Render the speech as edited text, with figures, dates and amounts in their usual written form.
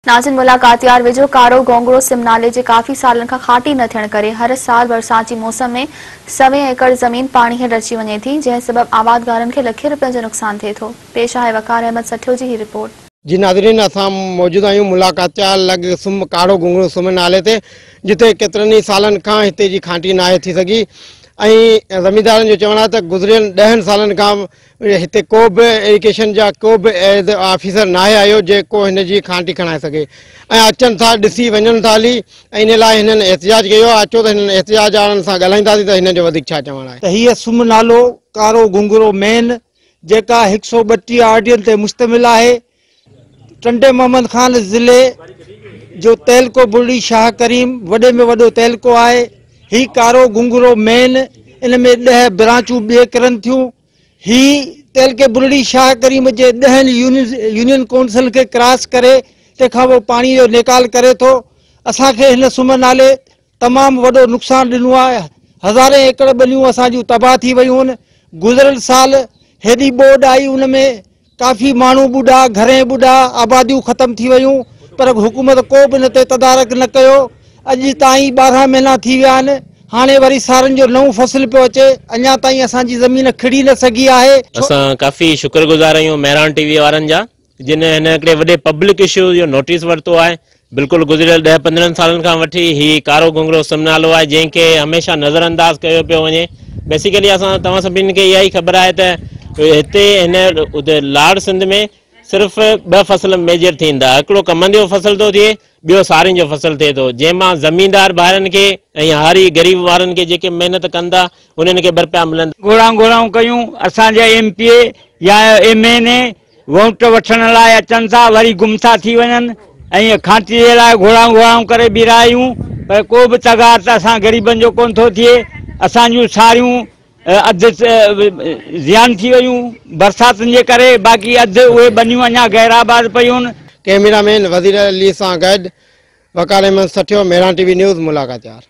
ناظرين ملاڪاتيار ويجهو ڪارو گونگڙو سم نالي جي ڪافي سالن کان کاٽي نه ٿيڻ ڪري هر سال برسات جي موسم ۾ سوين ايڪڙ زمين پاڻي هيٺ اچي وڃي ٿي جنهن سبب آبادگارن کي لکين رپين جو نقصان ٿئي ٿو پيش آهي وقار احمد سٺيو جي هي رپورٽ. جي ناظرين اسان موجود آهيون ملاڪاتيار لڳ سم ڪاڙو گونگڙو سم نالي تي جتي ڪيترن ئي سالن کان هتي جي کانٽي ناهي ٿي سگهي ۽ زميندارن جو چوڻ آهي ته گذريل ڏهن سالن کان هتي ڪو به ايريگيشن جا ڪو به آفيسر ناهي آيو جيڪو هن جي کانٽي کڻائي سگهي ۽ اچن ٿا ڏسي وڃن ٿا هلي ۽ ان لاء هنن احتجاج ڪيو آهي اچو ته هنن احتجاج وارن سان ڳالهائينداسين ته هنن جو وڌيڪ ڇا چوڻ آهي. ته هيء سم نالو ڪارو گهنگهرو مين جيڪا هڪ سئو 32 آرڊين تي مشتمل آهي ٽنڊي محمد خان ضلعي جو تعلقو بلڙي شاهه ڪريم وڏي ۾ وڏو تعلقو آهي. هي ڪارو گهنگهرو مين ان ۾ 10 برانچون ٻئي ڪرن ٿيون. هي تعلقي بلڙي شاهه ڪريم جي 10 يونين ڪونسل کي ڪراس ڪري تنهن کان پوء پاڻي جو نيڪال ڪري ٿو. اسان کي هن سم نالي تمام وڏو نقصان ڏنو آهي، هزارين ايڪڙ ٻنيون اسان جون تباهه ٿي ويون آهن، گذريل سال هيڏي ٻوڏ آئي ان ۾ ڪافي ماڻهو ٻڏا، گهرين ٻڏا، آباديون ختم ٿي ويون پر حڪومت ڪو به ان تي تدارڪ نه ڪيو، اڄ تائين 12 مهينا ٿي ويا آهن، هاڻي وري سارين جو نئون فصل پيو اچي، اڃا تائين اسان جي زمين کڙي نه سگهي آهي. اسان ڪافي شڪر گذار آهيون مهراڻ ٽي وي وارن جا جن هن هڪڙي وڏي پبلڪ اشو جو نوٽيس ورتو آهي بلڪل گذريل 10 15 سالن کان وٺي هي ڪارو گهنگرو سم نالو آهي جنهن کي هميشه نظر انداز ڪيو پيو وڃي بيسيڪلي اسان توهان سڀني کي اها ئي خبر آهي ته هتي هن لاڙ سنڌ ۾ صرف ٻه فصل ميجر ٿين ٿا هڪڙو ڪمند جو فصل ٿو ٿئي ٻيو سارين جو فصل ٿئي ٿو جنهن مان زميندار ڀائرن کي ۽ هاري غريب وارن کي جيڪي محنت ڪن ٿا انهن کي ٻه رپيا ملن. گهوڙائون گهوڙائون ڪيون اسان جا ايم پي اي يا ايم اين اي ووٽ وٺڻ لاء اچن ٿا وري گم ٿا ٿي وڃن ۽ کانٽي جي لاء گهوڙائون گهوڙائون ڪري بيهي آهيون پر ڪو به تغار ته اسان غريبن جو ڪونه ٿو ٿئي اسان جون ساريون اڌ زيان ٿي ويون برساتن جي ڪري باقي اڌ اهي ٻنيون اڃا غير آباد پيون. ڪئميرا مين وزير علي سان گڏ Waqar Ahmed Sathio, Mehran T V news, Mulakatiyar.